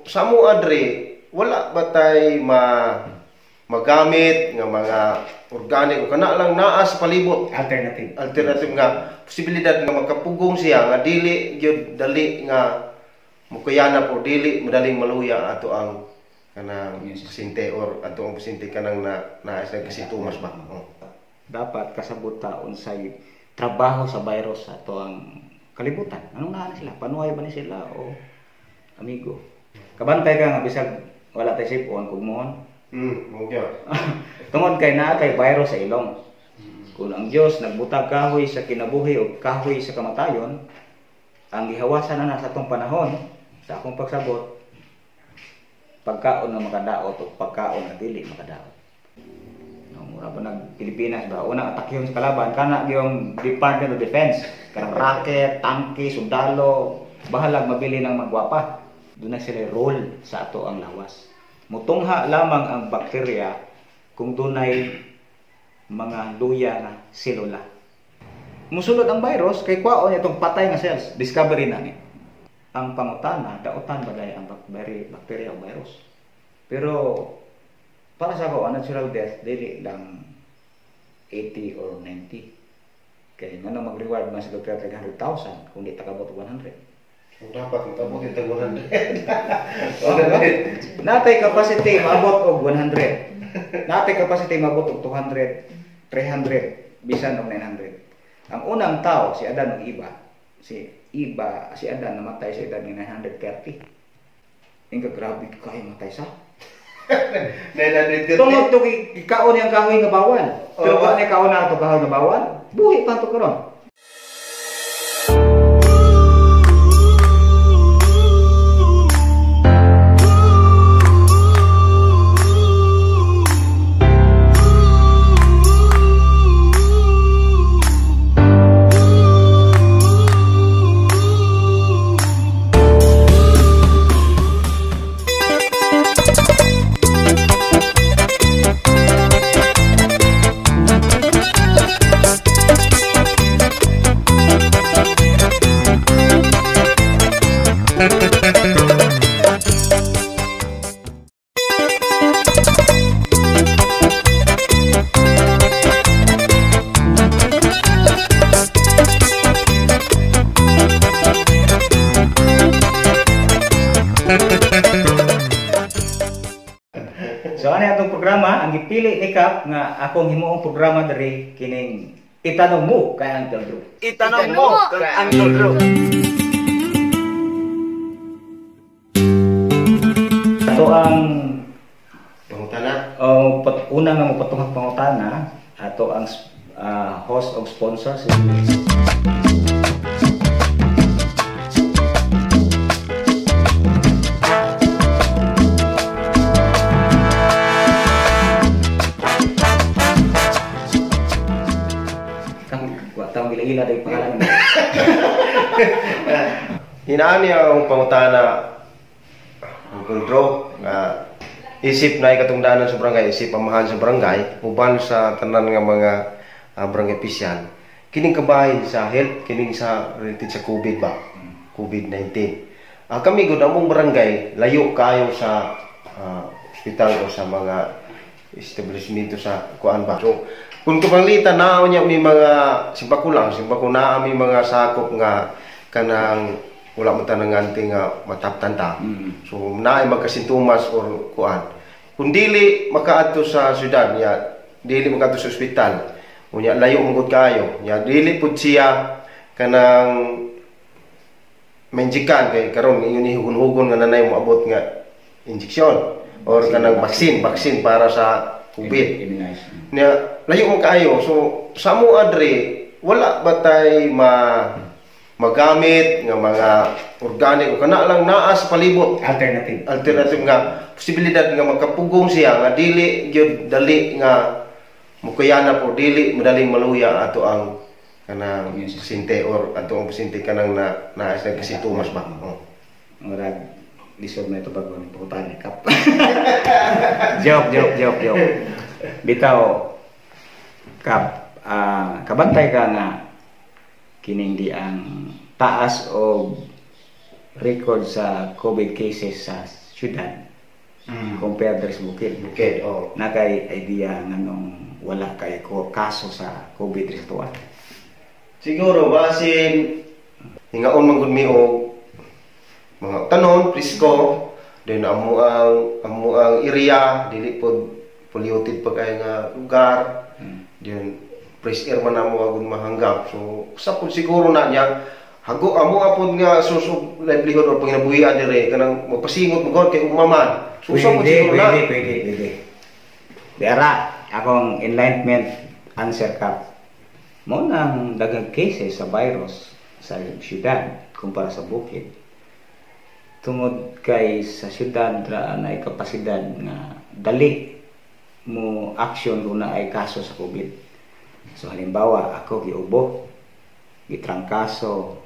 Sa mo adre, wala ba tay magamit nga mga organic o kana lang naa sa palibot? Alternative. Alternative nga posibilidad nga makapugong siya nga dili gyud dali nga mukayanap o dili madaling maluya ato ang kanang pasyente or ato ang pasyente kanang na na sa kasintomas ba. Oh. Dapat kasabot ta unsay trabaho sa virus sa ato ang kalibutan. Anong naa sila? Panuay ba ni sila o amigo? Kabantay ka nga bisag wala tay sipon kugmoon. Mo gyud. Tungod kay naa kay virus sa ilong. Kung ang Dios nagbutag kahoy sa kinabuhi o kahoy sa kamatayon, ang gihawasan na sa atong panahon, sa akong pagsabot, pagkaon nga makadaot o pagkaon nga dili makadaot. No, mura ba nag Pilipinas ba unang atakehon sa kalaban kana yung Department of Defense, kanang rocket, tangke, sundalo, bahalag mabili ng magwapa. Doon na sila role sa ato ang lawas. Mutungha lamang ang bakterya kung dunay mga luya na selula. Musulod ang virus kay kwaon itong patay nga cells. Discovery na ni. Ang pangutana, dautan ba dahil ang bakterya o virus? Pero para sa ako, ang natural death dili lang 80 or 90. Kay ngano mag-reward man sa Duterte 100,000 kung di takabot 100. So, dapat matabot yung tag 100. Natay capacity maabot og 100. Natay capacity maabot og 200, 300, bisan og 900. Ang unang tao si Adan ug Eva, si Adan namatay sa edad nga 930. Ingka grabe kay matay sa. 930. Tungod to gikaon niyang kahoy nga bawal. Pero wa niya kaon na ato kahoy nga bawal, buhi pa to karon. So ano atong programa, ang gipili ni Kap nga akong himuong programa diri kining Itanong Mo kay Uncle Drew. Itanong mo kay Uncle Drew. Ato ang pangutana. Una nga mopatungag pangutana, ato ang host og sponsor si Ila day pangalan. Hinaan niya ang pangutana Uncle Drew nga isip na ikatungdanan sa barangay, isip pamahan sa barangay uban sa tanan nga mga barangay official kining kabahin sa health, kining sa related sa COVID ba, COVID-19. Kami gud among barangay layo kayo sa ospital o sa mga establishmento sa kuan ba. So kung kapanglitan naa niya may mga simbako lang, simbako naa may mga sakop nga kanang wala mo tanangante nga mataptan ta. So naay magkasintomas or kuan. Kung dili makaadto sa syudad niya, dili makaadto sa ospital, unya layo man gud kayo. Nya dili pud siya kanang mainjikan kay karon ingon ni hugon-hugon nga nanay moabot nga injection or kanang vaccine para sa COVID. Nya layo mo kaayo. So sa mo adre, wala ba tay magamit nga mga organic o kana lang naa sa palibot? Alternative. Alternative nga posibilidad nga makapugong siya nga dili gyud dali nga mukayanap o dili madaling maluya ato ang kanang pasyente or ato ang pasyente kanang na na sa kasintomas ba. Oh. Murag lisod na ito pag pangutana ni Kap. Joke, joke, joke, joke. Bitaw Kap, kabantay ka nga kining di ang taas og record sa COVID cases sa syudad compared diri sa bukid. Okay, oh. Na kay idea nganong wala kay ko kaso sa COVID diri sa tuwa? Siguro basin hingaon man gud mi og mga tanon presko, then amo ang area dili pod polluted pag ay nga lugar. Then fresh air man amo agon mahanggap. So usa pod siguro na niya hago amo apod nga source of livelihood or panginabuhian dire, kanang magpasingot mo god kay umaman. So usa pod Pwede, siguro na. Pwede, pwede, pwede. Dara, akong enlightenment answer ka. Mo nang daghang cases sa virus sa syudad kumpara sa bukid. Tungod kay sa syudad ra na kapasidad nga dali mo action kung naay kaso sa COVID. So halimbawa, ako giubo, gitrangkaso,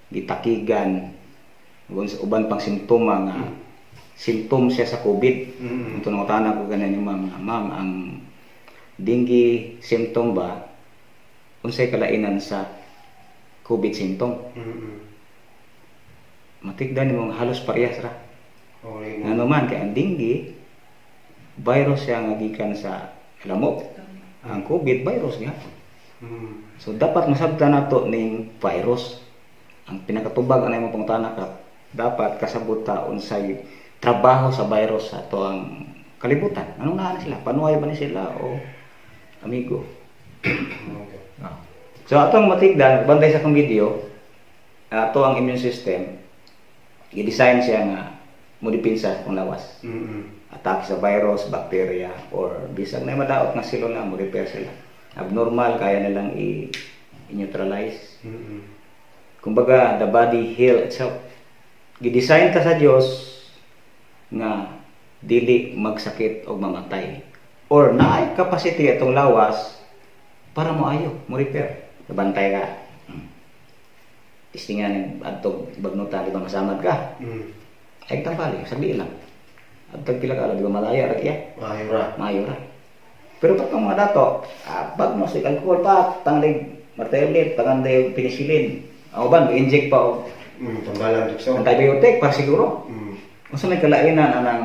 gitakigan, ug sa uban pang simptoma nga symptom siya sa COVID. Ito nangutana ko ganan ni ma'am, nga, "Ma'am, ang dengue symptom ba, unsay kalainan sa COVID symptom?" Matigdan nimo nga halos parehas ra. Oh, mo. Ngano man kay ang dengue virus siya nga gikan sa lamok. Ang COVID virus gihapon. So dapat masabtan nato ning virus. Ang pinakatubag anay mo pangutana ka, dapat kasabot ta unsay trabaho sa virus sa ato ang kalibutan. Anong naa na sila? Panuay ba ni sila o amigo? Okay. So atong matigdan bantay sa akong video, ato ang immune system gi-design siya nga mo depensa kung lawas. Atake sa virus, bacteria or bisag na madaot nga sila na mo repair sila. Abnormal kaya nilang i-neutralize. Kumbaga the body heal itself. Gi-design ta sa Dios nga dili magsakit o mamatay. Or naay capacity atong lawas para moayo, mo repair. Bantay ka. Tistingan ng adtong bagnutan, di ba masamad ka? Ay tambali, sagli lang. Adtong pila ka, di ba malaya ra iya? Maayo ra. Maayo ra. Pero pag ang mga dato, bagnos, alcohol pa, tanglig martelit, tanganday penicillin. Ang uban, inject pa og Tanggalan dikso. Antibiotic para siguro. Unsa may kalainan anang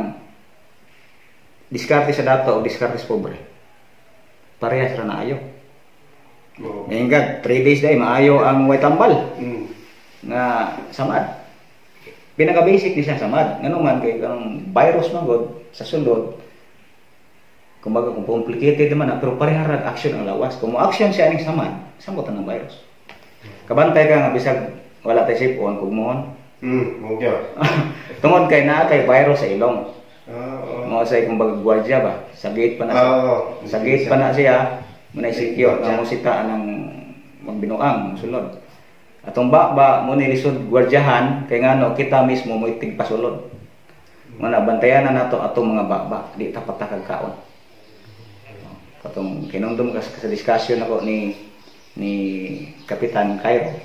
diskarte sa dato o diskarte sa pobre? Parehas ra na ayo. Oo. Ngayon ka, 3 days dahil maayo ang way tambal nga samad. Pinaka-basic ni siya samad. Ngano man kay ang virus man god sa sulod, kumbaga kung complicated naman na, pero pareha ra action ang lawas. Kung mo action siya aning samad, samot ang virus. Kabantay ka nga bisag wala tay sipon kugmohon. Mo gyud. Tungod kay naa kay virus sa ilong. Ah, oo. Mao say kumbaga gwardiya ba? Sa gate pa na siya. Oo. Sa gate pa na siya, munay secure nga mo sita ng magbinuang sulod. Atong ba mo ni lisod gwardiyahan kay ngano kita mismo mo tigpasulod. Mo na bantayan na nato atong mga baba, di ta patakag kaon. Katong kinumdum ka sa discussion ako ni Kapitan Cairo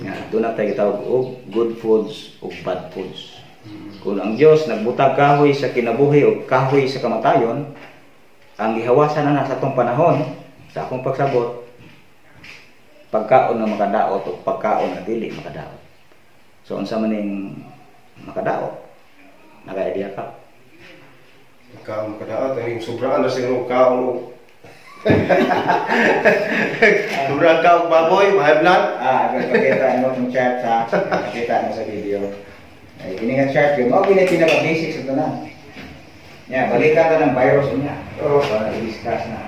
nga doon na tayo gitawag og good foods ug bad foods. Kung ang Dios nagbutag kahoy sa kinabuhi o kahoy sa kamatayon, ang gihawasan na sa atong panahon, sa akong pagsabot, pagkaon nga makadaot o pagkaon nga dili makadaot. So unsa man ning makadaot? Naka-idea ka? Kaon kadaot ang sobraan na siguro kaon og sobrang kaon baboy, high blood. Ah, pakita mo itong chart sa pakita mo sa video. Ay, kini nga chart yun. Mao gini pinaka basics ito na. Ya, balikan ta ng virus niya. Oo. Para i-discuss na.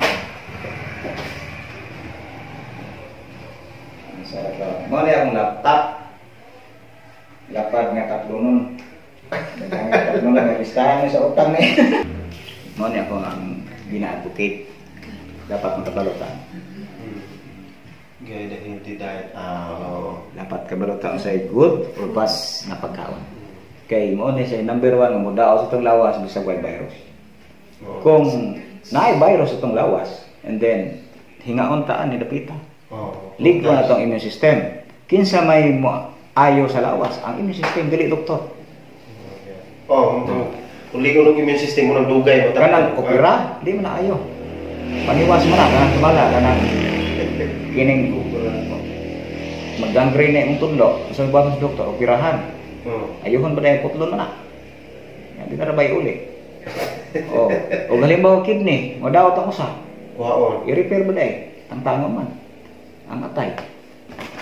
Ang sarap ba? Mao ni akong laptop. Lapad nga tatlo nun. Nga tatlo nun, nalistahan ni sa utang ni. Mao ni ako ang gina-advocate. Dapat makabalo ta. Gaya healthy diet. Ah, oo. Dapat kabalo ta unsay good or bad na pagkaon. Kay mao ni siya number 1 nga modaot sa itong lawas bisag way virus. Oo. Kung naay virus sa itong lawas and then hingaon taan ni dapita. Oo. Ligwa na itong immune system. Kinsa may mo ayo sa lawas, ang immune system dili doktor. Oh, kung ligo ng immune system mo ng dugay mo. Kanang opera, di man na ayo. Paniwas mo na kanang tumala kanang kining maggangrene imong tudlo. Sa buhaton sa doktor, operahan. Oo. Ayuhon ba dahil putlon man na? Di na ra bay uli. Oh, o halimbawa kidney, modaot ang usa. Kuhaon. I-repair ba day? Tangtangon man ang atay.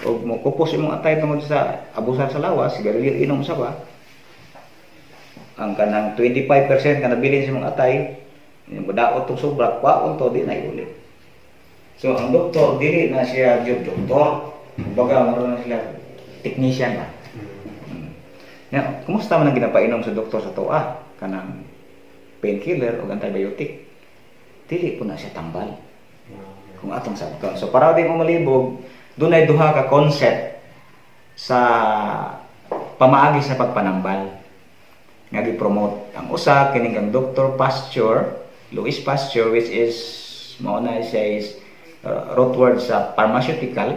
O mo kupos imong atay tungod sa abusar sa lawas, sigarilyo inom sa ba. Ang kanang 25% nga nabilin sa imong atay, yung modaot tong sobra, kuhaon to, di na iuli. So ang doktor dili na siya jud doktor. Kumbaga mura na sila technician ba. Ya, kumusta man ang ginapainom sa doktor sa toa kanang painkiller o antibiotic? Dili po na siya tambal kung atong sabton. So para di mo malibog, dunay duha ka concept sa pamaagi sa pagpanambal nga gi-promote. Ang usa kining kang Dr. Pasteur, Louis Pasteur, which is mao na siya is root word sa pharmaceutical.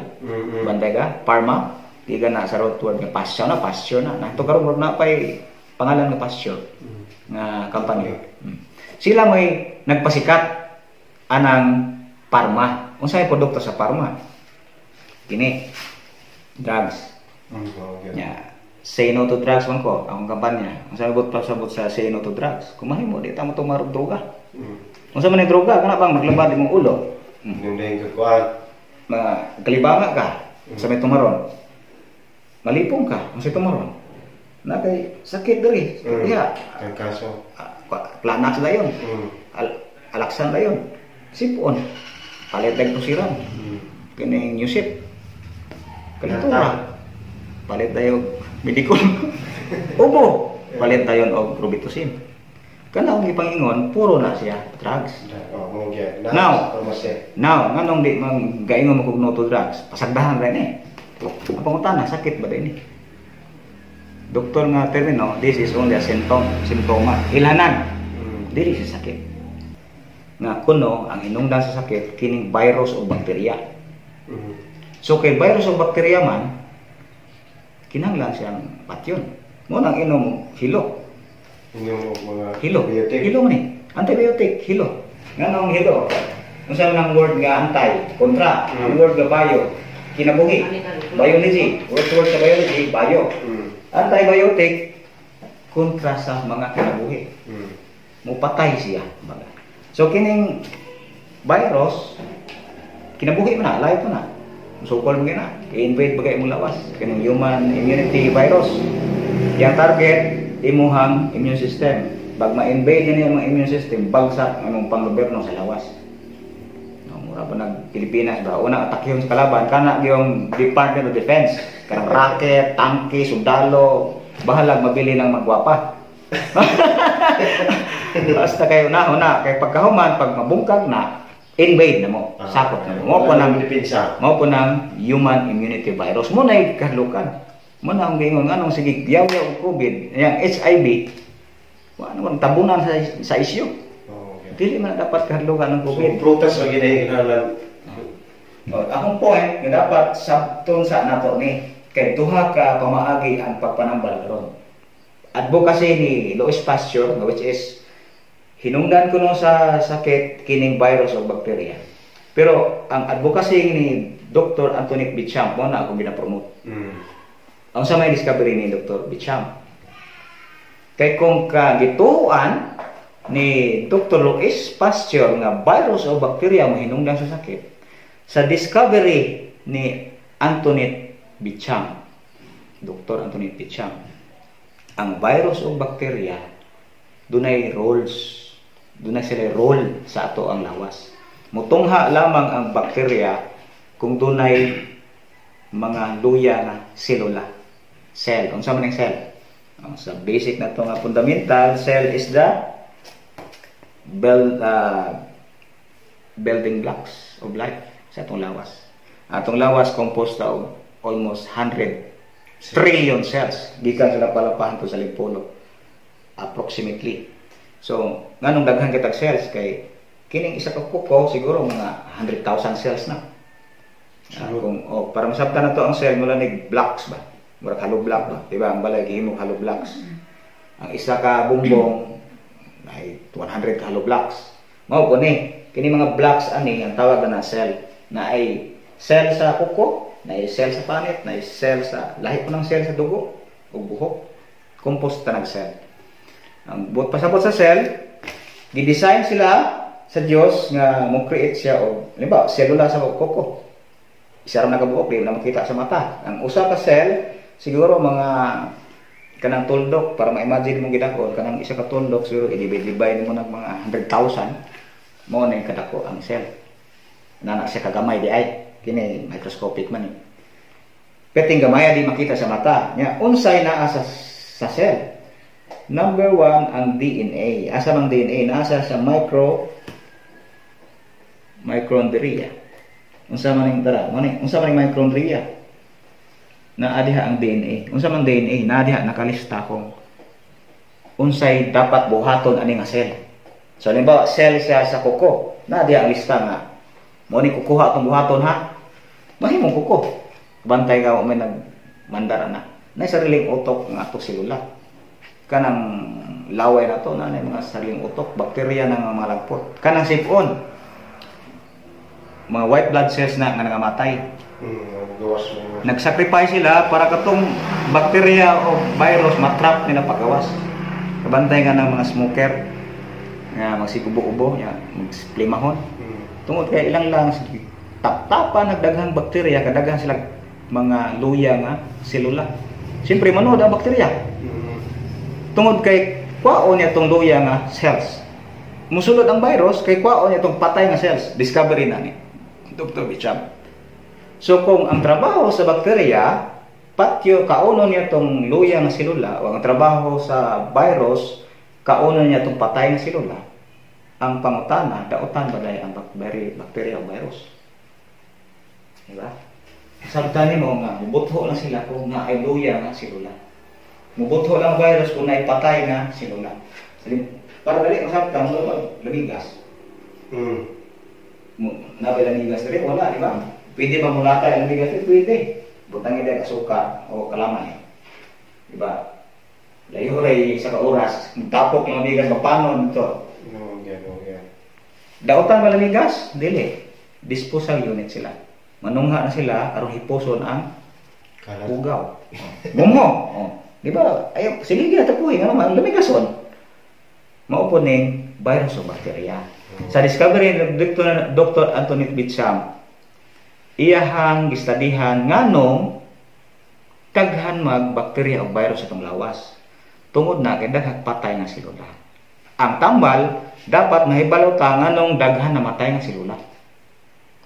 Bantay ka, pharma, di ka na sa root word nga Pasteur na, Pasteur na. Nato karon murag na pay pangalan nga Pasteur nga company. Sila may nagpasikat anang pharma. Unsay produkto sa pharma? Kini drugs. Okay. Nya, say no to drugs man ko akong kampanya. Unsa may pa sabot sa say no to drugs? Kumahimo di ta mo tumarog droga. Unsa man ang droga kana bang maglabad imong ulo? Yung dahil kakuan. Ma kalibanga ka sa may tumaron. Malipong ka unsa tumaron? Na kay sakit diri. Diha. Ang kaso. Planax dayon. Alaksan dayon. Sipon. Palit dag tusiran. Kining Nusip. Kalitura. Palit tayo medikol. Ubo. Palit tayo og Robitussin. Kana akong gipangingon, puro na siya drugs. Oh, mo gyud. Now. Pharmacy. Now, nganong di man gaingon mo kog no to drugs? Pasagdahan ra ni. Ang pangutana, sakit ba din ni? Doktor nga termino, this is only a symptom, simptoma. Ilhanan. Dili siya sakit. Nga kuno ang hinungdan sa sakit kining virus o bakterya. So kay virus o bakterya man, kinahanglan siyang patyon. Mo nang inom hilo. Inyong mga Hilo. antibiotic. Hilo man eh. Antibiotic, hilo. Nganong hilo? Unsa man ang word nga anti, kontra, ang word nga bio, kinabuhi. Biology, word word sa biology, bio. Antibiotic kontra sa mga kinabuhi. Mupatay siya baga. So kining virus kinabuhi man na, alive pa na. Sukol mo na, i-invade bagay imong lawas. Kining human immunity virus. Yang target imuhang immune system. Pag ma-invade niya imong immune system, bagsak ang imong panggobyerno sa lawas. No, mura ba nag Pilipinas ba? Unang atakehon sa kalaban kana yung Department of Defense, kanang rocket, tangke, sundalo, bahalag mabili ng magwapa. Basta kayo na una kay pagkahuman pag mabungkag na, invade na mo, sakop na mo. Mo po Wala nang nang depensa. Mao po nang human immunity virus. Mo na kahadlukan. Mo na ang giingon nganong sige yaw-yaw og COVID, yang HIV. Wa naman tabunan sa isyu. Oh, okay. Dili man na dapat kahadlukan ng So, COVID. prutas lagi na kinahanglan. Oh, akong point nga dapat sabton sa nato ni kay duha ka pamaagi ang pagpanambal karon. Advocacy ni Louis Pasteur, nga which is hinungdan kuno sa sakit kining virus o bakterya. Pero ang advocacy ni Dr. Anthony Béchamp mo na akong gina-promote. Ang sa may discovery ni Dr. Béchamp. Kay kung kagituan ni Dr. Louis Pasteur nga virus o bakterya mo hinungdan sa sakit, sa discovery ni Anthony Béchamp, Dr. Anthony Béchamp, ang virus o bakterya dunay roles, dunay sila role sa ato ang lawas. Mutungha lamang ang bakterya kung dunay mga luya nga selula. Cell. Unsa man ang cell? Ang sa basic na to nga fundamental, cell is the building blocks of life sa atong lawas. Atong lawas composed og almost 100 trillion cells gikan sa lapalapahan to sa limpolo approximately. So, nganong daghan kitag cells kay kining isa ka kuko siguro mga 100,000 cells na. Kung oh, para masabtan na to ang cell mula ni blocks ba. Murag hollow block ba, di ba? Ang balay gihimo hollow blocks. Ang isa ka bumbong ay 100 ka hollow blocks. Mao ko ni kini mga blocks ani ang tawag na cell, na ay cell sa kuko, na ay cell sa panit, na ay cell sa lahi po ng cell sa dugo ug buhok. Composed ta nag cell. Ang buot pasabot sa cell, gi-design sila sa Dios nga mo create siya og halimbawa selula sa kuko. Isa ra nakabuok, di na makita sa mata. Ang usa ka cell siguro mga kanang tuldok, para ma-imagine mo gidakon kanang isa ka tuldok, siguro i-divide mo nag mga 100,000 mo na yung kadako ang cell. Nana siya kagamay di ay kini, microscopic man ni. Perting gamaya, di makita sa mata. Nya unsay naa sa cell? Number one, ang DNA. Asa mang DNA? Nasa sa mitochondria. Unsa man ning tara? Mo ni, unsa man ning mitochondria? Naa diha ang DNA. Unsa man DNA? Naa diha nakalista kung unsay dapat buhaton ani nga cell. So halimbawa, cell siya sa kuko. Naa diha ang lista nga mo ni kukuha atong buhaton ha. Mahimong kuko. Bantay ka may nagmandara na. Na sariling utok nga ato selula. Kanang laway na to na mga sariling utok, bakterya ng mga lagpot. Kanang sipon. Mga white blood cells na nga nangamatay. Gawas mo. Nagsacrifice sila para katong bakterya o virus matrap nila pagawas. Kabantay nga ng mga smoker nga magsigubo-ubo, nya magsplimahon. Tungod kay ilang lang taptapan nagdaghang bakterya, kadaghan sila mga luya nga selula. Siyempre manood ang bakterya. Tungod kay kwaon niya tong luya nga cells. Musulod ang virus kay kwaon niya tong patay nga cells. Discovery na ni Dr. Bicham. So kung ang trabaho sa bakterya patyo kaunon niya tong luya nga selula o ang trabaho sa virus kaunon niya tong patay nga selula, ang pangutana, dautan ba dahil ang bakterya o virus? Diba? Sabtan nimo nga mubutho lang sila kung naay luya nga selula. Mubutho lang ang virus kung naay patay nga selula. Para dali masabtan mo lamigas. Nabay lamigas diri wala, di ba? Pwede ba mulata ang lamigas diri? Pwede. Butangin din asukar o kalamay. Di ba? Layo ray sa ka oras, tapok ng lamigas mapanon ito. No, yan, no, yan. Dautan ba lamigas? Dili. Disposal unit sila. Manungha na sila aron hiposon ang Kalat. Ugaw. Oh. Mumho. Oh. Di ba? Ayaw, sige gina tapuhi nga naman lamigason. Mao po ning virus o bakterya. Sa discovery ni Dr. Anthony Bicham, iyahang gistadihan nganong daghan mag bakterya o virus sa itong lawas. Tungod na kay daghang patay nga selula. Ang tambal, dapat mahibalo ta nganong daghan namatay nga selula.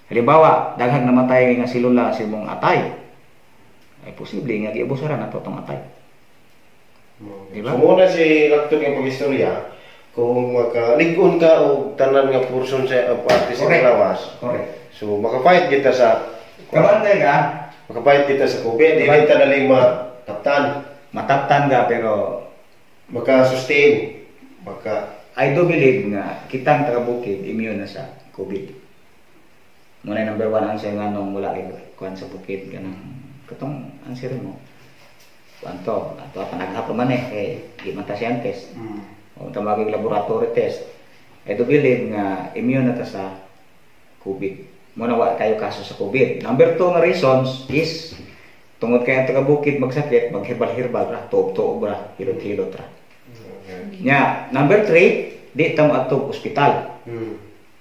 Halimbawa, daghang namatay nga selula sa imong atay. Ay posible nga giubusaran na to tong atay. Di ba? So muna si Lacton nga pag-istorya, kung makalig-on ka o tanan nga portion sa parte sa lawas, so makafight kita sa Kabantay ka, makafight kita sa COVID, dili ta naling mataptan, Mataptan ka pero maka-sustain, maka I do believe nga kitang taga-bukid immune na sa COVID. Muna number one answer nga nung wala kay kuan sa bukid kanang katong answer mo. Kuan to, ato panaghap man eh kay di man ta scientist. O tamagig laboratory test. I do believe nga immune na ta sa COVID. Muna wa kayo kaso sa COVID. Number two nga reasons is tungod kay ang taga-bukid magsakit, maghibal-hirbal ra, tuob-tuob ra, hilot-hilot ra. Nya, number three, di ta moadtog ospital.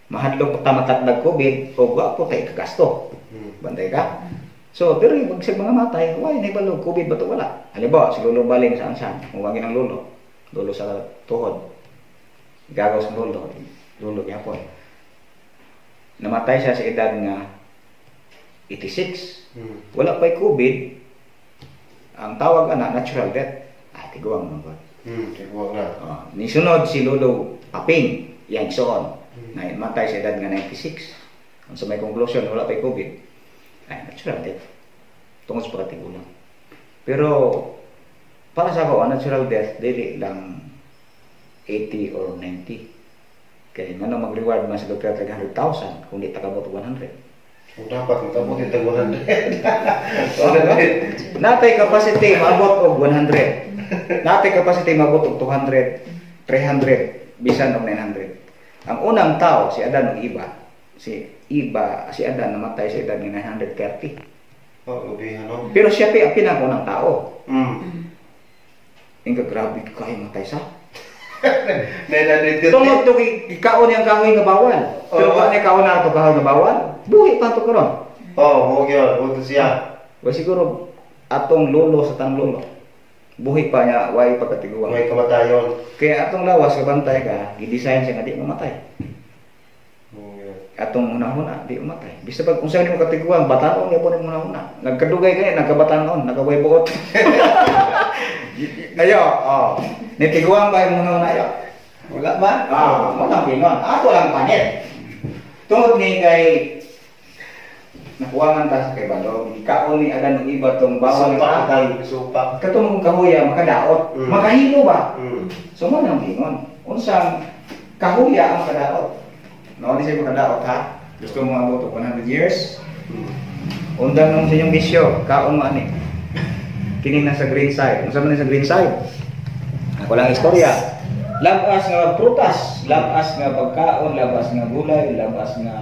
Mahadlok ta matatdag COVID o wa po tay kagasto. Bantay ka? So, pero yung magsig mga matay, why na ibalo, COVID ba to wala? Halimbawa, si Lolo Baling sa ansan, muwagin ang lolo. Lolo sa tuhod. Gagaw sa lolo. Lolo gyapon. Namatay siya sa edad nga 86. Wala pa'y COVID. Ang tawag ana, natural death. Ah, tiguang mga God. Tiguang na. Oh, nisunod si Lolo Paping, yang soon. Na matay sa edad nga 96. Ang sa may conclusion, wala pa'y COVID. Ay, natural death. Tungod sa pagkatigulang. Pero, para sa ako, ang natural death, dili lang 80 or 90. Kaya nga nung mag-reward man sa Duterte 100,000 kung di takabot 100. Kung dapat, makabot yung tag 100. 100. Natay capacity maabot og 100. Natay capacity maabot og 200, 300, bisan og 900. Ang unang tao si Adan ug Eva, si Eva, si Adan namatay sa edad nga 930. Oh, gabi ano? Pero siya pa ang pinakaunang tao. Ingka grabe kayo matay sa. 930. Tungod to kaon yang kahoy nga bawal. Pero Oo. wa niya kaon na ato kahoy nga bawal, buhi pa to karon. Oh, mo gyud, mo to siya. Wa siguro atong lolo sa tang lolo. Buhi pa niya, way pagkatiguang. May kamatayon. Kaya atong lawas kabantay ka, gi-design siya nga di mamatay. Mo gyud. Atong hunahuna di mamatay. Bisa pag unsa nimo katiguang, bataon gyapon imong hunahuna. Nagkadugay kay nagkabataon, nagkaway buot. Ayo, oh. Nitiguang ba imong hunahuna ayo? Wala ba? Ah, mo lang pinon. Ato lang panit. Tungod ni kay nakuwangan ta sa kay balog, gikaon ni Adan ug Iba tong bawal Supak nga tayo, supak. Katong kahuya makadaot, makahilo ba? So mo nang ingon. Unsang kahuya ang makadaot? No, di siya makadaot ha. Gusto mo abot og 100 years? Undang nung sa inyong bisyo, kaon mo ani. Kini na sa green side. Unsa man ni sa green side? Ako lang istorya. Labas nga prutas, labas nga pagkaon, labas nga gulay, labas nga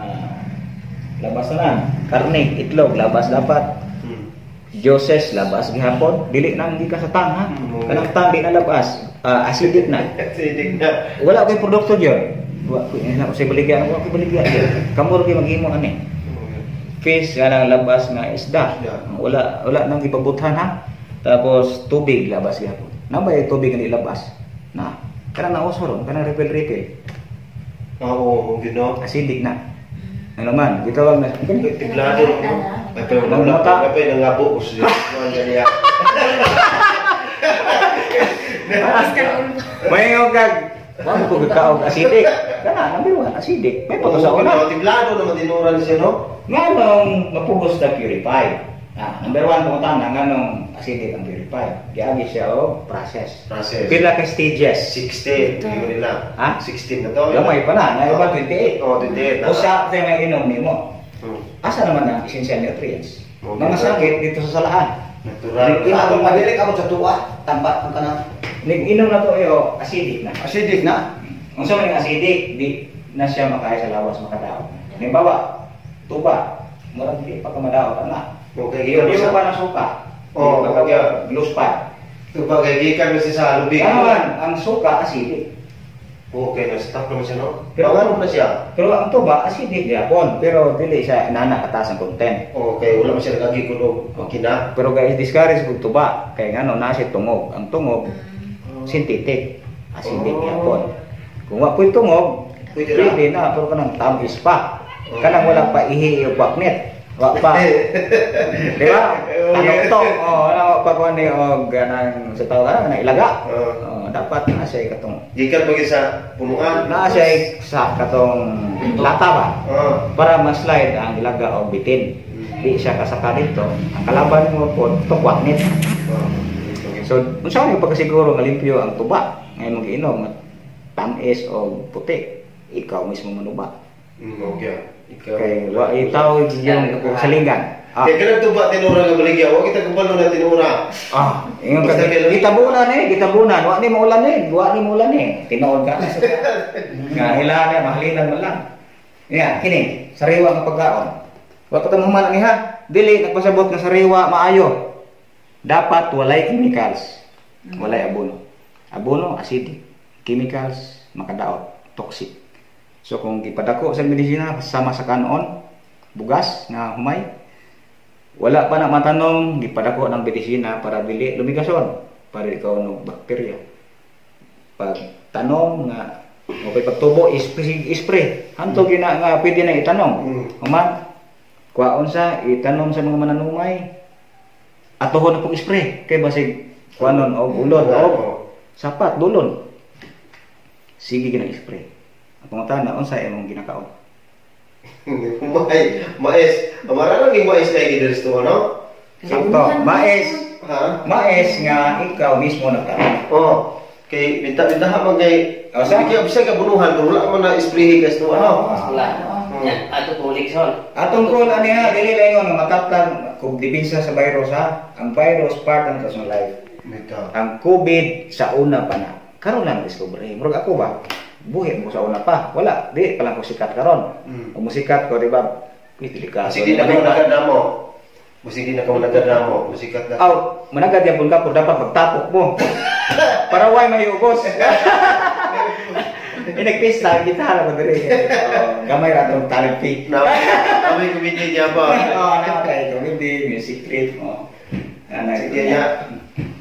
labas tanan. Karne, itlog, labas dapat. Joses, labas gihapon. Dili nang gikan sa tang ha. Kanang tang di na labas. Ah, acidic na. Sidig na. Wala kay produkto gyud. Wa ko na sa baligya, wa ko baligya gyud. Kamor kay maghimo ani. Fish kanang labas nga isda. Isda. Wala wala nang gipabuthan ha. Tapos tubig labas gihapon. Nabay tubig nga labas. Na. Kanang nauso ron, kanang refill refill. Oo, mo gyud no. Acidic na. Ano man, gitawag na. Tiglado no. Ay pero Nangmata. wala pa nangabo ko siya. Kuan ganiya. May kag wa mo ko gakaog acidic. Kana number one acidic. May pato sa una. Tiglado naman tinuran siya no. Nganong mapugos na purified. Ah, number one pangutana nganong acidic ang purified. Giagi siya og process. Process. Pila ka stages? 16, yun nila. Ha? 16 na to. Gamay pa na, na iba 28. Oh, 28 na. Usa tayo may inom nimo. Asa naman ang essential nutrients? Okay. Mga sakit dito sa salaan. Natural. Atong padilik ako sa tuwa, tambat ang kanang Nig-inom na to iyo, acidic na. acidic na. Unsa man ang acidic, di na siya makaya sa lawas makadaot. Halimbawa, tuba, murag di pa ka madaot ana. Okay, Iyo gikan di sa pa na suka. Oh, Di pa ka okay. Glue spot. Tuba kay gikan mo siya sa lubig. Kaya naman, ang suka acidic. Okay, na stop naman siya no. Pero- Pero na siya. Pero ang tuba acidic gyapon, pero dili siya nana kataas ang content. Okay, wala man siya nagagi kuno makina. Pero guys, discourage kog tuba kay ngano na siya tungog. Ang tungog synthetic, acidic gyapon. Kung wa po'y tungog, Pwede na. pwede na pero kanang tamis pa. Oh. Kanang wala pa ihi o baknet. Wa pa. Di ba? Ano to? Oh, wala pa ko ni og ganang sa tawag na ilaga. Oh. Oh, dapat na siya katong Gikan pa gyud sa punuan. naa siya sa katong lata ba Oh. para ma-slide ang ilaga og bitin. Di siya kasaka dito. Ang kalaban mo po to kwaknit. Oh. So, unsa man yung pagkasiguro nga limpyo ang tuba ngayon mo giinom nga tamis o puti, ikaw mismo manuba. Okay. Ikaw. Kay wa itaw yung kasalingan. Ah, Kaya kanang tuba tinura nga baligya, wa kita kabalo na tinura. ah, ingon ka Basta kay- gitabunan eh, gitabunan, wa ni maulan eh, wa ni maulan eh. Tinuod ka na sa nga hilahan eh, mahalinan man lang. Ya, kini sariwa nga pagkaon. Wa pa ta mahuman ani ha. Dili nagpasabot nga sariwa maayo. Dapat walay chemicals. Walay abono. Abono acidic. Chemicals makadaot, toxic. So kung gipadako sa medisina sama sa kanon, bugas nga humay, wala pa na matanong, gipadako ng medisina para dili lumigason, para ikaw no bakterya. Pag tanom nga okay pagtubo spray spray. Hanto gina nga pwede na itanom. Human kuwaon sa itanom sa mga mananumay. Atuhon na pong spray kay basig kuanon og ulon og sapat dulon. Sige gina spray. Ang pangutana unsa imong ginakaon? Humay, mais. Amara lang yung mais kay giders to, no? Sakto, mais. Ha? Mais nga ikaw mismo nagtanom. Oh. Kay binta-binta man kay Oh, sa? Kaya bisa ka bunuhan pero wala man na isprehi kas to ano. Wala. Yan, ato bulig sol. Atong kung ano ha, dili lang yun, mataptan kung depensa sa virus ha. Ang virus part ng sa life. Bitaw. Ang COVID sa una pa na. Karon lang discover. Murag ako ba? Buhi mo sa una pa. Wala, di pa lang ko sikat karon. Kung musikat ko, di ba? Uy, delikado. Kasi di na ka managad na mo. Musi di na ka managad na mo. Musikat na. Aw, managad yapon ka, pero dapat magtapok mo. Para way may ubos. Eh, nagpista, gitara ko diri. Oh, gamay ra tong talent fee. Na, kami kumiti niya pa. Oh, ano kay comedy, music trip, oh. Ana. Sige niya.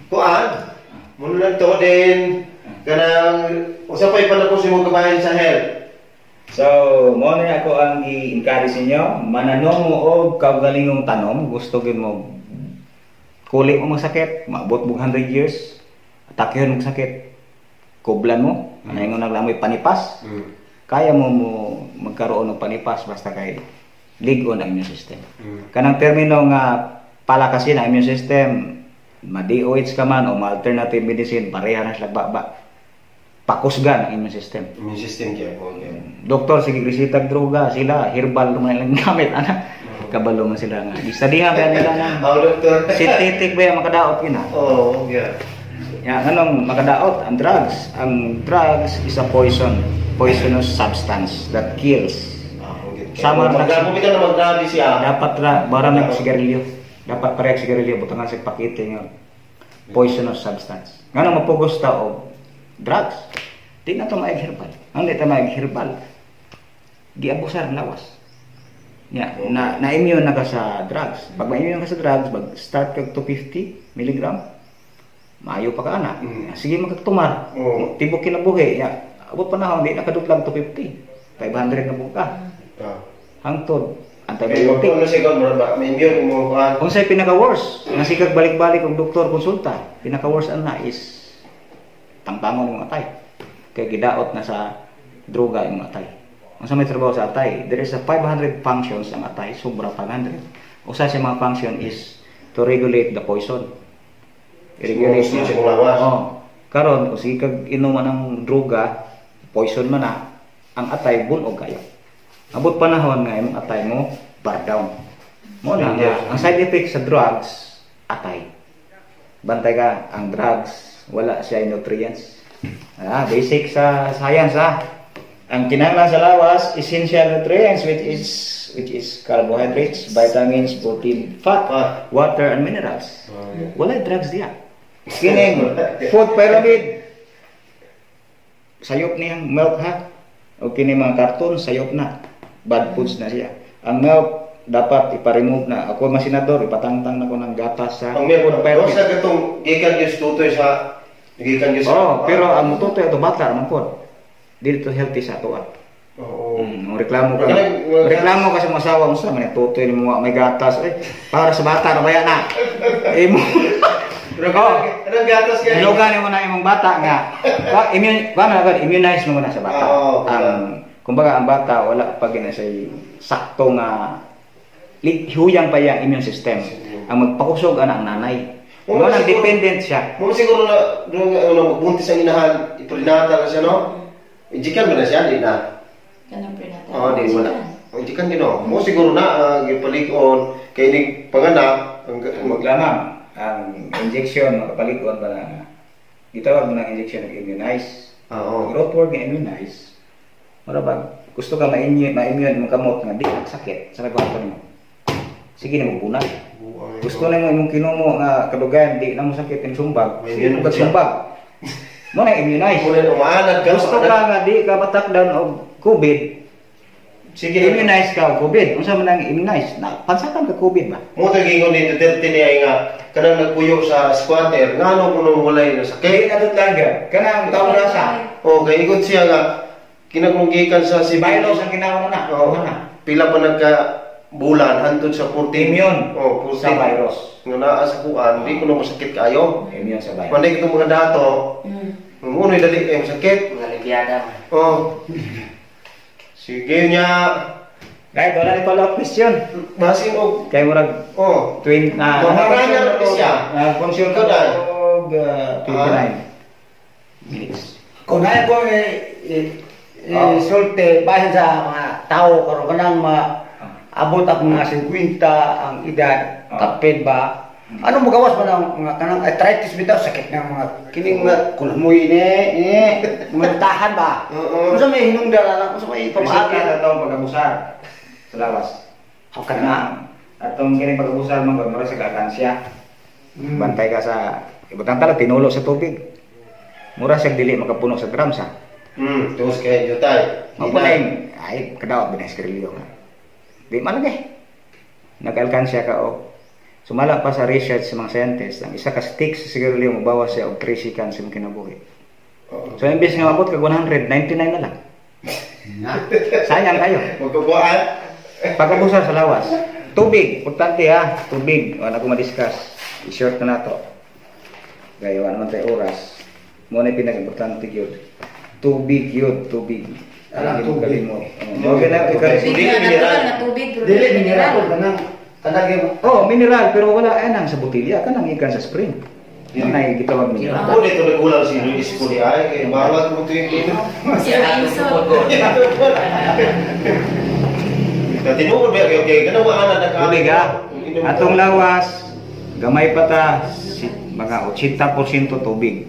Kuan, muna lang to din. Kanang, usa pa'y panapos mo kabahin sa health. So, mo na ako ang i-encourage ninyo, mananom mo og kaugalingong tanom, gusto gid mo kuli mo masakit, maabot mo 100 years, atakehon mo sakit, kublan mo, mm. Ano naglamoy panipas, kaya mo mo magkaroon ng panipas basta kay lig-on ang immune system. Kanang termino nga palakasin ang immune system, ma-DOH ka man o ma-alternative medicine, pareha na sila ba. Pakusgan ang immune system. Immune system kaya po. Okay. Doktor, sige resitag droga, sila herbal man ilang gamit ana. Kabalo man sila nga. Gistadihan ba nila na Oh, doktor. synthetic ba yung makadaot yun ha? Oo, yeah. Ya, anong makadaot ang drugs? Ang drugs is a poison, poisonous substance that kills. Ah, okay. Sama Sama na- na ka na maggrabe siya. Dapat ra bara nag sigarilyo. Dapat pareha sigarilyo butangan sa pakete nga poisonous substance. Ngano mapugos ta og drugs? Di na to maig herbal. Ang di ta maig herbal, giabusar ang lawas. Ya, na na-immune na ka sa drugs. Pag ma-immune ka sa drugs, mag start kag 250 milligram, maayo pa ka ana. Sige magkatumar. Oo. Tibok kinabuhi, ya. Abot panahon di na kadutlag 250. 500 na buka ka. Hangtod Kaya antibiotic. magkuno siya mura ba? May immune mo kuan. Kung sa'y pinaka-worst, nga sikag balik-balik og doktor konsulta, pinaka-worst ana is tangtangon yung atay. Kay gidaot na sa droga yung atay. Ang sa may trabaho sa atay, there is a 500 functions ang atay, sobra 500. Usa sa mga function is to regulate the poison. I-regulate Sumusunod niya. sa imong lawas. Oo. Karon kung sige kag inuman ng droga, poison man na, ang atay bunog kayo. Abot panahon nga imong atay mo bar down. Mo na nga, ang side effect sa drugs, atay. Bantay ka, ang drugs, wala siya nutrients. Ah, basic sa science ah. Ang kinahanglan sa lawas, essential nutrients which is carbohydrates, vitamins, protein, fat, Fat. water and minerals. Oh, yeah. Wala drugs diya. Kining food pyramid. Sayop niyang milk ha. O kini mga karton sayop na. Bad foods na siya. Ang milk dapat ipa-remove na. Ako man senador, ipatangtang na ko ng gatas sa Ang milk food no pyramid. sa katong gikan gyud tutoy sa gikan gyud sa. Oh, pero ang mututoy ato bata man pod. Dili to healthy sa ato ah. Oo. Reklamo ka. Reklamo ka sa mga asawa mo sa man tutoy nimo may gatas eh para sa bata na baya na. Imo. Pero Oh. anong gatas kay? Hilugan mo na imong bata nga. Wa immune wa man agad immunize mo na sa bata. Oo, Ang kumbaga ang bata wala pa gina say sakto nga huyang pa yang immune system. Ang magpakusog ana ang nanay. Mo Mo nang siguro- dependent siya. Mo siguro na doon nga ano magbuntis ang inahan, iprenatal na siya no. Ijikan ba na siya di na? Kanang prenatal. Oo, di wala. O, ijikan din no. Mo siguro na gipalig-on kay ning panganak ang mag Lamang ang injection makapalig-on ba na gitawag mo ng injection ng immunize. Oo. Ang root word nga immunize, mura ba gusto ka ma-immune ma-immune imong kamot nga di sakit sa nagwapo nimo. Sige nimo bunag. Gusto nimo imong kinumo nga kadugayan di na mo sakit imong sumbag. Sige Ma-immune mo siya. sumbag. Mo na immunize. Mo na umaanad ka. Gusto ka nga di ka matakdan og COVID, Sige na. immunize ka og COVID. Unsa man ang immunize? Na pansakan ka COVID ba? Mo to gingon ni Duterte niya nga kanang nagpuyo sa squatter ngano kuno walay na Kay sakit. adot lang ga. Kanang taong rasa. O kay ingon siya nga kinakung gikan sa Si virus ang ginawa mo na. Oo. Oo na. Pila pa nagka bulan hantod sa 14. Immune Oh, 14. sa virus. Nga naa sa kuan, di ko na masakit kaayo. Immune sa virus. Panay itong mga dato, munoy dali kay masakit. Mga olimpiada man. Oh. Sige niya. Right, wala ni follow-up question. Basin og Kay murag oh. twin na Maharanya ra siya. Consume Ikaw na. og 29 minutes. Kung na ko eh, eh, eh, sulte bahin sa mga tao karon kanang ma abot ang mga 50 ang edad, kapin ba? Ano magawas ba ng mga kanang arthritis bitaw sakit ng mga kining mga kulmoy ni ni mga tahan ba? Oo. Unsa may hinungdan ana? Unsa may Resulta pamaagi? sa atong pag-abusar sa lawas. Aw kana. Atong kining pag-abusar mo mura sa kakansya. Bantay ka sa ibutang tala tinulo sa tubig. Mura siya dili makapuno sa drums ha. Tungos kay jutay. Mao po na yung, ay, kadaot ba na sigarilyo ka? Di malagay. Nag-alkansya ka o. Sumala pa sa research sa mga scientists, ang isa ka stick sa sigarilyo mabawas siya og 3 seconds sa imong kinabuhi. So imbes nga mabot kag 100, 99 na lang. Sayang kayo. Magkukuan. Pag-abusa sa lawas. Tubig, importante ha, tubig. Wala ko ma-discuss. I-short na nato. Gaya wala naman tayo oras. Mo na pinaka-importante yun. Tubig yun, tubig. Ala, Hindi mo tubig. kalimot. Oh, okay na, Tubig Dili na mineral. natural na tubig, pero Dili mineral kanang kanang yung Oh, mineral pero wala ay nang sa botelya kanang ikan sa spring. Ano na gitawag mineral. Ako dito nagkulang si Luis ko ni ay kay bawat mo tuwing inom. Zero insult. Na tinuod ba kay kay kanang ana na Tubig ha. Atong lawas gamay pa ta si, mga 80% tubig.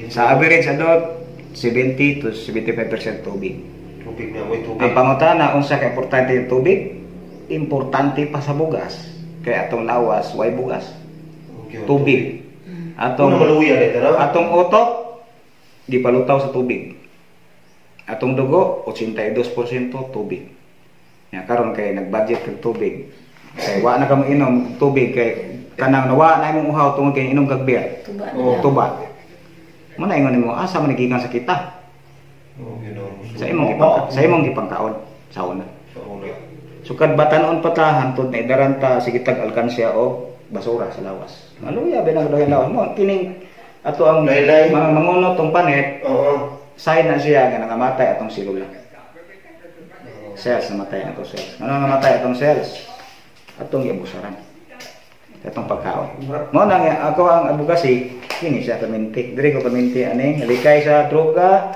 Sa average adult 70 to 75% tubig. Tubig na mo tubig. Ang pangutana unsa ka importante yung tubig? Importante pa sa bugas. Kaya atong lawas way bugas. Okay. Tubig. Atong Atong maluya dito no. atong utok gipalutaw sa tubig. Atong dugo 82% tubig. Nya karon kay nag-budget kag tubig. Kay wa na ka inom tubig kay kanang nawa na imong uhaw tungod kay inom kag beer. Tuba na Oh, lang. Tuba. Mo na ingon nimo asa man gikan sa kita Okay no. sa imong gipangkaon sa una. Sa una. Sukad batanon pa ta hantod na idaran ta sige tag alkansya o basura sa lawas. Maluya ba nang lawas mo kining ato ang Laylay. mga mangunot tong panit Oo. sign na siya nga nangamatay atong selula. Cells namatay atong cells. Ano namatay atong cells? Atong giabusaran. Atong pagkaon. Mo na nga ako ang advocacy kini siya paminti. Diri ko paminti ani likay sa droga.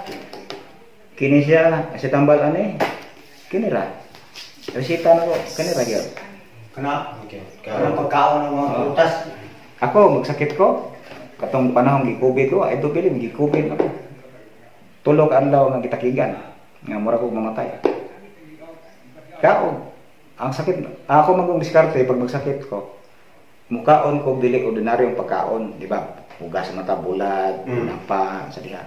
Kini siya sa tambal ani. Kini ra. Resita na ko kini ra gyud. kana Okay. kanang pagkaon ng mga prutas. Ako magsakit ko katong panahon gi-COVID ko, I do believe gi-COVID ako. Tulo ka adlaw nga gitakigan nga mura ko mamatay. Kaon ang sakit ako magong diskarte pag magsakit ko. Mukaon ko dili ordinaryong pagkaon, di ba? Bugas mata bulad, pa sa diha.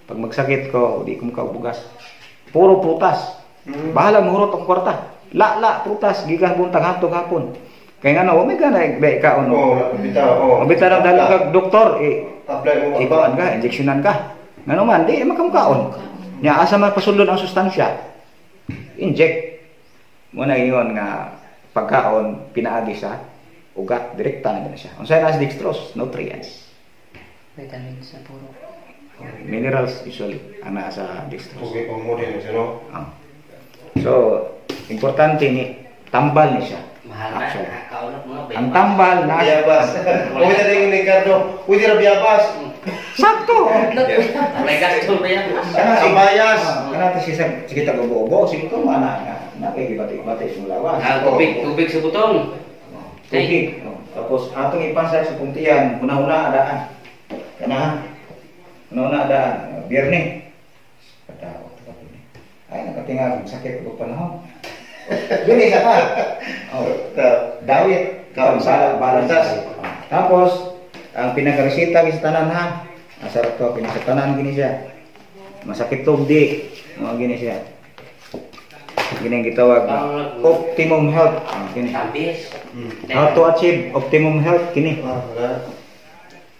Pag magsakit ko, di ko mukaon bugas. Puro prutas. Bahala mohurot ang kwarta. La la prutas gikan buntag hantog hapon. Kay ngano, wa may gana ba kaon. Oo, bitaw. Oo. Mabita lang dalo kag doktor eh Apply mo ikuan ka, injeksyonan ka. Ngano man, di makamukaon. Nya asa man pasulod ang sustansya? Inject. Mo na ingon nga pagkaon pinaagi sa ugat direkta na gina siya. Unsa na sa dextrose? Nutrients. Vitamins na puro. Minerals usually ang naa sa dextrose. Okay, pang model siya no. Ah. So, importante ni tambal ni siya. Mahal na. Actually. Kaon na mga Ang tambal na Biyabas. Pwede na rin ni Ricardo. Pwede ra biyabas. Sakto. May gasto ba yan? Sabayas. Kana to siya sige tag ubo-ubo sige ko mana nga na kay gibati-bati sa lawas. Ah, tubig, tubig sa butong. Tubig. Oh. Tapos atong ipansa sa puntiyan, una-una adaan. Kana una-una adaan, Biyerne. Katawa to ni. Ay nakatinga sakit ko panahon. Dili sa ka. Oh, dawit sala balance. Tapos ang pinakaresita sa tanan ha. Asa ra to kini sa tanan gini siya. Masakit tubdi, mga gini siya. Gini ang gitawag na optimum health. Ah, kini. Tambis. How to achieve optimum health kini. Ah, wala.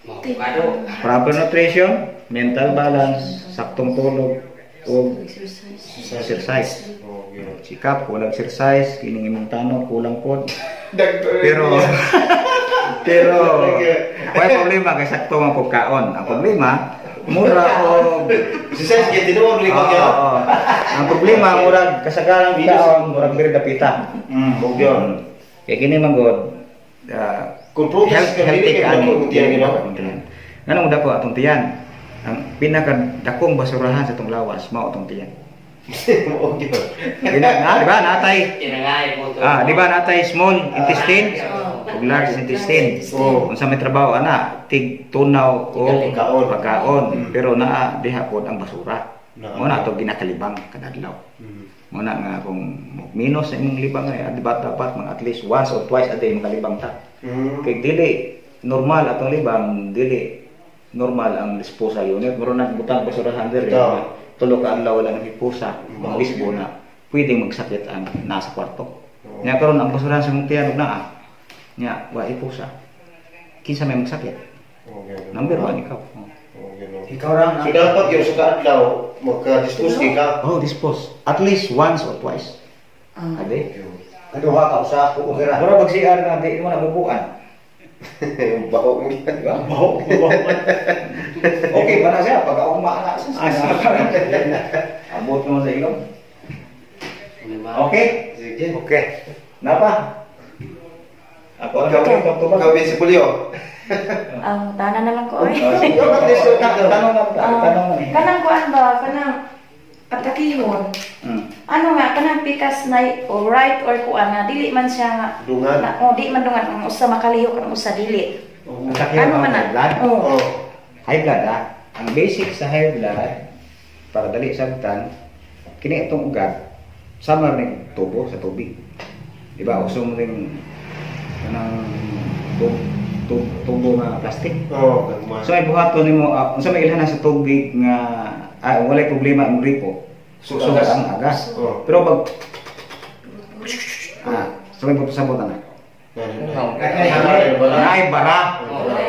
Mga Proper nutrition, mental balance, saktong tulog, ug Exercise. exercise. Okay. Sikap, walang exercise, kining imong tanong, kulang pod. Pero pero wala problema kay sakto man pagkaon. Ang problema, mura og Exercise kay tinuod rin ko Oo, oo. Ang problema murag kasagaran kaon, murag diri dapita. Okay. Kay kini man god, Kung prutas ka healthy dili kay ka ani. dako kung tiyan gino. Nganong dako atong tiyan? Ang pinakadakong basurahan sa atong lawas mao atong tiyan. Okay. Di na, di ba natay? Tinangay mo to. Ah, di ba natay small intestine ug large intestine? Oo. Unsa may trabaho ana, tig tunaw o Pagkaon. pagkaon, pero naa diha pod ang basura. Naa. Mo na ato ginakalibang kadadlaw. Mo na nga kung minus sa imong libang ay di ba dapat mga at least once or twice a day makalibang ta. Kay dili normal atong libang, dili normal ang disposal unit. Muro na butang basurahan diri. Ito. 3 ka adlaw wala naghipusa, mga lisbo na pwedeng magsakit ang nasa kwarto. Nya karon ang basurahan sa imong tiyan og naa. Nya wa hipusa. Kinsa may magsakit? Okay. Number one, ikaw. Oh. Okay, no. Ikaw ra So dapat yun sa kaadlaw magka-dispose di ka. Oh, dispose. At least once or twice a day. Kaduha ka usa, okay ra. Mura pag CR nga di mo na bubuan. Baho mo yan. Diba? Baho, baho. Okay pa na siya pag ako maana sa. Abot mo sa ilong. Okay? Sige. Okay. Napa? Ako ang Ikaw, ikaw. ikaw si Julio. Ang tanan na lang ko oy. Oh, sige. Tanong lang ta, tanong lang. Kanang kuan ba, kanang atakihon. Ano nga kanang pikas na o right or kuan nga dili man siya nga Dungan. na, oh, di man dungan ang usa makalihok, ang usa dili. Atake Ano ang man na? high blood. Oh. Oh. High blood ah. Ang basic sa high blood, para dali sabtan, kini itong ugat sama ning tubo sa tubig. Di ba? Uso mo ning kanang tubo nga plastic. Oh, gagmay. So ay buhaton nimo unsa may ilhanan sa tubig nga walay problema ang gripo. Sugat. Sugat ang agas. Oh. Pero pag so may buto sa butan na. Naay bara.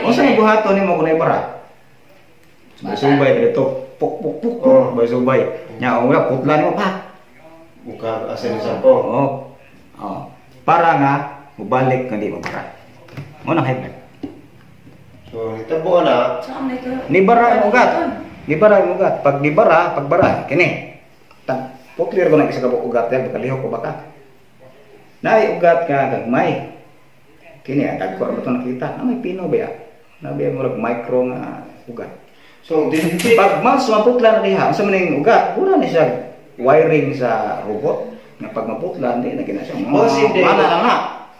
Unsa may buhaton nimo kung naay bara? Subay dito. Puk puk puk. Oh. Subay subay. Nya wala putla nimo pa. Muka asa ni sampo. Oo. Oh. Para nga mubalik nga di mabara. Mo nang high blood. So, nitabo na. So ang ito. Ni bara ang ugat. Ni bara ang ugat. Pag ni bara, pag bara kini. Tag putlir ko na isa ka buok ugat yan, pagkalihok ko baka. Naay ugat nga gagmay. Kini ang dagko ra to nakita. Na may pino ba ya? Na ba murag micro nga ugat. So, di Pag mas maputla na diha, unsa man ning ugat? Wala ni siya wiring sa robot nga pag maputla hindi na gina siya. Mga simple. Mana lang na.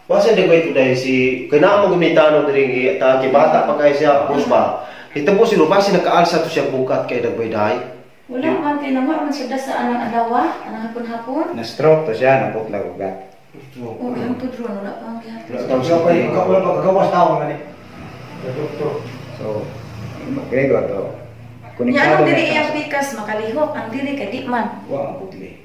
Masa di ko ito dahil si kaya mo gumitano diri atake bata pa kay siya boss ba. Hitabo si Lubasi nagkaalsa to siya bukat kay dagbay day. Wala man kay nang man siya sa anang adlaw, anang hapon-hapon. Na stroke to siya, naputla ugat. Oh, ang tudron wala pa ang gihapon. Wala tawag Ikaw kay ikaw wala makagawas tawo nga ni. Doktor. So, kini ko to. Nya anong Konektado dili na iyang pikas makalihok, ang dili kay di man. Wa ang putli.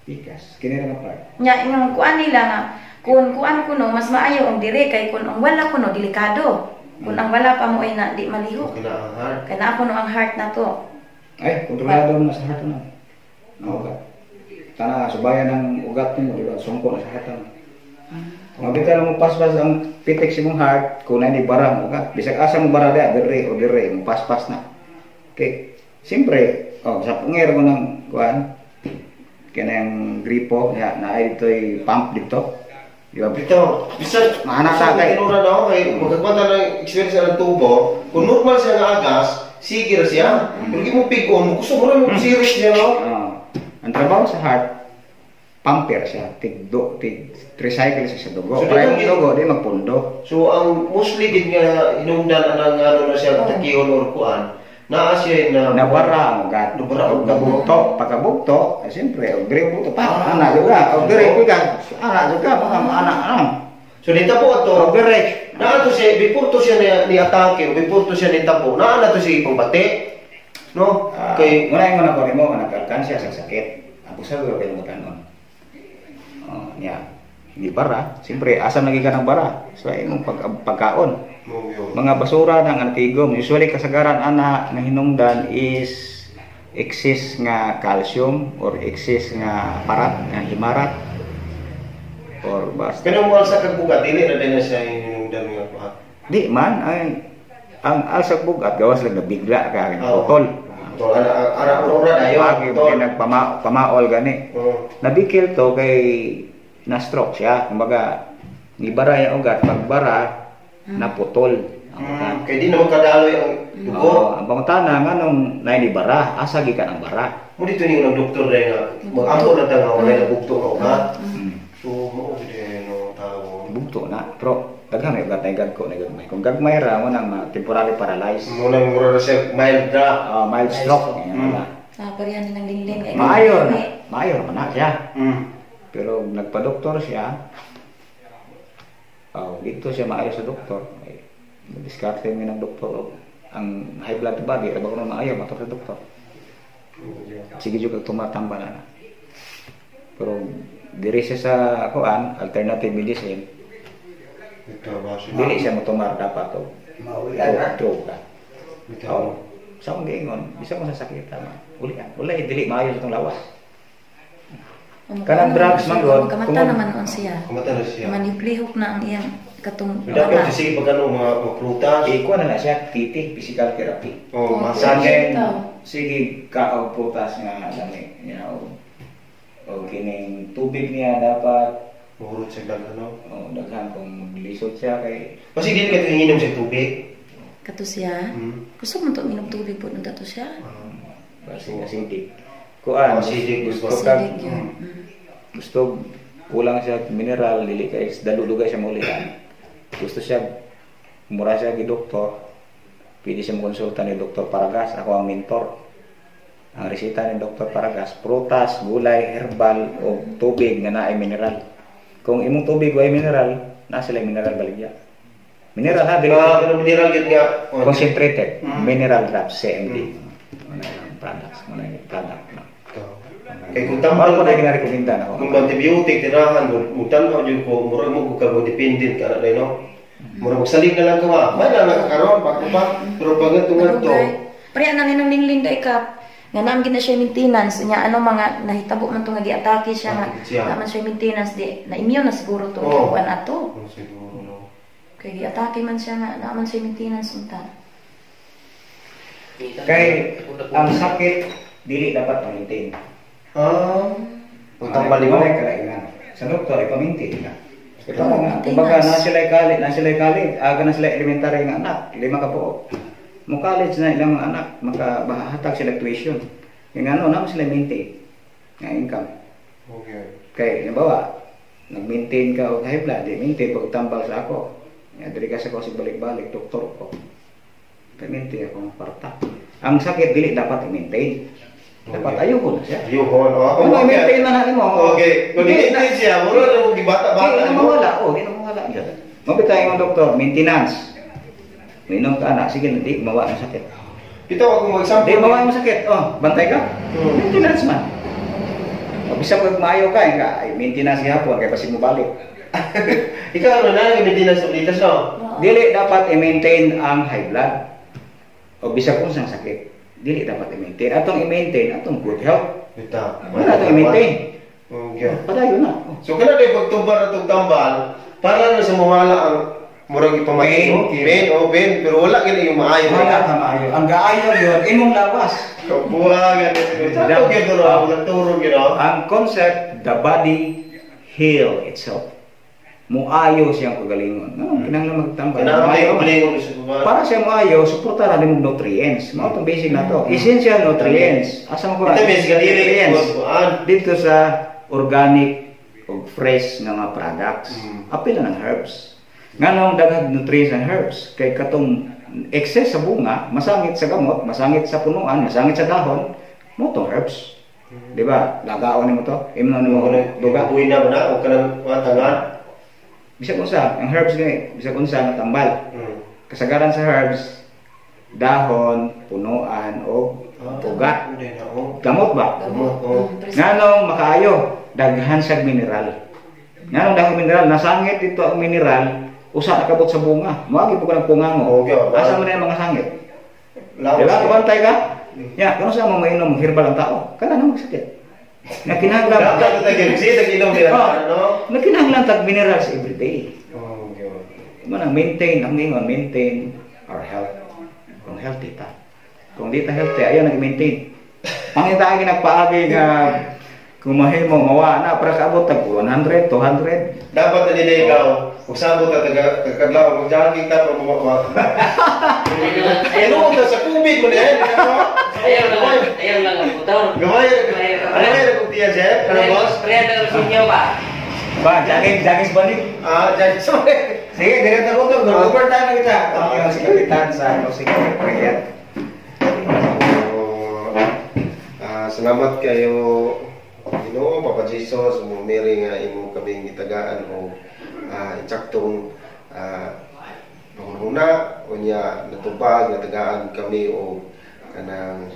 Pikas. Kini ra nga part. Nya ingong kuan nila nga kun kuan kuno mas maayo ang dire kay kun ang wala kuno delikado. Kun ang wala pa mo ay na di malihok. Kina ang heart. Kay naa kuno ang heart na to. Ay, kontrolado mo na sa heart na. Ang ugat. Tana, subayan ng ugat nimo, di ba? Sungko na sa heart na. Mabita lang mo paspas ang pitik sa imong heart kung na ni bara ang ugat. Bisag asa mo bara diya, dire o dire, mo paspas na. Okay. Siyempre, oh, sa punger mo ng kuan, kanang gripo, ya, na ay dito'y pump dito. Di ba? Bitaw, bisan Mahanap ta kay. Tinura na ako kay magkagwanta ng experience sa tubo, kung normal siya nga agas, sige ra siya. Pero di mo pigon, gusto mo rin mo serious siya no. Ah, ang trabaho sa heart, pumper siya, tig do, tig recycle siya sa dugo. So, Para di yung dugo, di magpundo. So ang mostly gid nga hinungdan anang ano na siya takihon or kuan, naa siya na Nabara ang ugat. Nabara ang ugat. Nabugto. Pagkabugto, eh, siyempre, og dire bugto pa, ana juga. Og dire pikas, ana juga, mga ana, ana. So nita po ato, Og dire. naa to siya before to siya ni atake o before to siya ni tabo, naa na to siya ipangbati. No? Kay Kay muna yung mga ko nimo nga nagkalkansya sa sakit. Abusado kay mo tanon. Oh, niya. Hindi bara. Siyempre, asa lagi ka ng bara? So, imong pagkaon. Mga basura na nga natigom. Usually, kasagaran ana nga hinungdan is excess nga calcium or excess nga parat, nga himarat or basta. Kaya mo sa kagbugat dili na din na siya hinungdan nga kuan. Di man ay ang alsag bugat gawas lang nabigla ka Oo. putol. Tol ana ana aurora dayon. Pagi Tol. nagpama pamaol gani. Oo. Nabikil to kay na stroke siya. Kumbaga nibara yung ugat, pagbara naputol ang ugat. Kay di naman kadaloy ang dugo. Oo, ang pangutana nganong naay ni bara, asa gikan ang bara? Mo dito ni ng doktor dahil nga mag-ampo na ta nga walay nabugto nga ugat. So mao gid no tao. Bugto na. Pero daghan may ugat na gagko na gagmay. Kung gagmay ra mo nang temporary paralyzed. Mo nang mura na siya mild ra. Mild stroke. Yan na. Ah, parehan ni ng lingling kay Maayor na. Maayor man na siya. Pero nagpa-doktor siya. Oh, dito siya maayo sa doktor. Ay, diskarte mi ng doktor. Oh. Ang high blood ba, di ra ba kuno maayo matok sa doktor. Sige jud kag tumatambal na. Pero diri siya sa kuan, alternative medicine, Ito ba siya? dili siya motumar dapat og Maulian ha. droga. Bitaw. Oo. Sa akong giingon, bisa ko sa sakit tama. Ulian. Wala dili maayo sa itong lawas. Kanang drugs man gud, Kamata naman on siya. Kamata na siya. Maniplihok na ang iyang katong Dapat sige pag ano, mga prutas. Eh, kuha na na siya, titi, physical therapy. Oh, Oo. massage. Then, Bitaw. sige ka og prutas nga lami niya o o kining tubig niya dapat Mahurot siya daghan, no? o daghan kung lisod siya kay Kasi dili ka tinginom sa tubig. Kato siya. Gusto mo to minom tubig po nung dato siya. Basi acidic. Kuan, Acidic, gusto gusto. ka Acidic yun. Gusto kulang siya mineral, dili kay daludugay siya maulian. Gusto siya mura siya gi doktor. Pwede siya mokonsulta ni Dr. Paragas, ako ang mentor. Ang reseta ni Dr. Paragas, prutas, gulay, herbal o tubig nga naay mineral. Kung imong tubig way mineral, naa sila mineral baligya. Mineral ha, dili Ah, kanang mineral yun nga. Oh, concentrated mineral drops, CMD. Muna yung products, muna yung product. No? Ito. Kay kung tambal Mao ko na ginarekomenda nako. Kung antibiotic tirahan mo, mutan-aw jud ko, murag mo ka mo dependent ka na day, no? Murag magsalig na lang ka ba? May na nakakaroon pa ko pa. Pero pag ngadto ngadto, Madugay. Pareha na ninong Linlinda ikap. Nga naam gina siya maintenance nya ano mga nahitabo man to nga giatake siya nga Atake siya. na man siya maintenance di na immune na siguro to Oo. kuan ato. Oh, siguro no. Kay giatake man siya nga naa man siya maintenance unta. Kay ang sakit dili dapat pa-maintain. Ah, ang tambal mo. Walay kalainan. Sa doktor ipa-maintain ka. Ito Oo, nga, kumbaga maintenance. na sila college, aga na sila elementary nga anak, lima ka buok. Mo college na ilang mga anak, makahatag sila tuition. Yung ano, na sila maintain nga income. Okay. Kay, halimbawa, nag-maintain ka og high blood, di maintain pag tambal sa ako. Ya, diri ka sa ko balik-balik, doktor ko. Kay maintain ako ng kwarta. Ang sakit dili dapat i-maintain. Dapat ayoko na siya. Ayuhon. Oh, Kung i-maintain man na nimo. Okay. Kung Dili di siya, murag na mo gibata-bata. Di na mawala. Oh, di na mawala. Mapit tayo ng doktor, maintenance. Minom ka na, sige, di mawa ang sakit. Ito ako mag-example. Di mawa ang sakit. Oh, bantay ka. Maintenance man. O bisag pag maayo ka, ka, ay, maintenance gihapon kay basig mo balik. Ikaw ano na maintenance ulitas no? Oo. Dili dapat i-maintain ang high blood. O bisag unsang sakit. Dili dapat i-maintain. Atong i-maintain atong good health. Bitaw. Wala atong i-maintain. Okay. Padayon na. Oh. So kana day pagtubar atong tambal para na sa mawala ang murag ipamati mo. Pain. Pain, oh pain, pero wala gid yung maayo. Wala ka maayo. Ang gaayo yun, imong lawas. Kabuhagan. Sa gyud ro, walang turong gyud oh. Ang concept, the body heal itself. Muayo siyang kagalingon. No, kinahanglan magtambal. Kinahanglan Muayo. kagalingon sa kuwan. Para siya muayo, suportahan nimong nutrients. Mao tong basic na to. Essential nutrients. Asa mo ko? Vitamins kadiri Nutrients. kuan. Dito sa organic o fresh nga mga products. Apil na ng herbs. Nganong daghang nutrients ang herbs kay katong excess sa bunga, masangit sa gamot, masangit sa punuan, masangit sa dahon, mo tong herbs. Di ba? Lagaon nimo to. Imo nimo duga. Uwi na ba na o kanang mga tangan? Bisag unsa, ang herbs gani, bisag unsa nga tambal. Kasagaran sa herbs, dahon, punuan o ugat. Hindi na oh. Gamot ba? Gamot, oh. Nganong makaayo, daghan sa mineral. Nganong daghan mineral, nasangit dito ang mineral, usa nakabot sa bunga. Moagi po ka ng pungango. Okay, oh, Asa man na yung mga sangit? Lawas. Di ba? Kumantay ka? Ya, kung sa mo mainom herbal ang tao, kana na magsakit. Na kinahanglan Dapat ito tayo kasi tag-inom nila Oh. no? Na kinahanglan tag minerals every day. Oh, okay. Mo nang maintain ang ingon, maintain our health. Kung healthy ta. Kung di ta healthy, ayaw nag-maintain. Pangita ang nagpaagi nga kung mahimo mawa na para kaabot tag 100, 200. Dapat na nila ikaw, kung sabot ka taga tagadlaw, mag-jogging ta para mawa. Ano ka sa COVID mo na yan, ano? Ayaw lang ang motor. Gamay, ano na kung tiyan siya? Ano boss? Kaya na sa inyo ba? Ba, jogging, jogging balik. Ah, dyan, sorry. Sige, dire na ko to, overtime na kita. Ang si Kapitan sa Music Prayer. Ah, salamat kayo Ginoo Papa Jesus mo Mary nga imo kaming gitagaan og insaktong panghuna unya natubag natagaan kami og kanang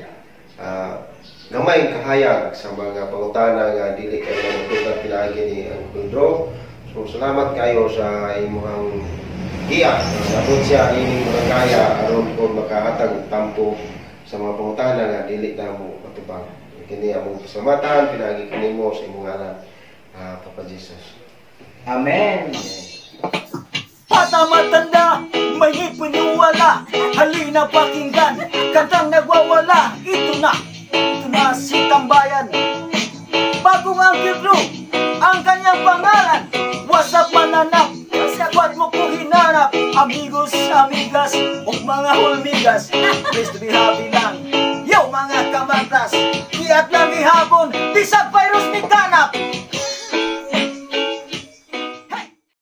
gamay kahayag sa mga pangutana nga dili kayo matubag pinaagi ni Uncle Drew. So salamat kayo sa imong giya. Nabot siya ining barangaya aron kon makahatag og tampo sa mga pangutana nga dili na mo matubag. Kini among pasalamatan pinaagi kanimo sa imong ngalan, Papa Jesus. Amen. Bata, matanda, may ngipin yung wala. Halina, pakinggan, kantang nagwawala. Ito na si Tambayan. Bagong Uncle Drew, ang kanyang pangalan. What's up, mananap, what mo ko hinanap? Amigos, amigas, ug mga hulmigas. Please to be happy lang. Yo, mga kamantas, iat lang ihabon, bisag virus ni kanap.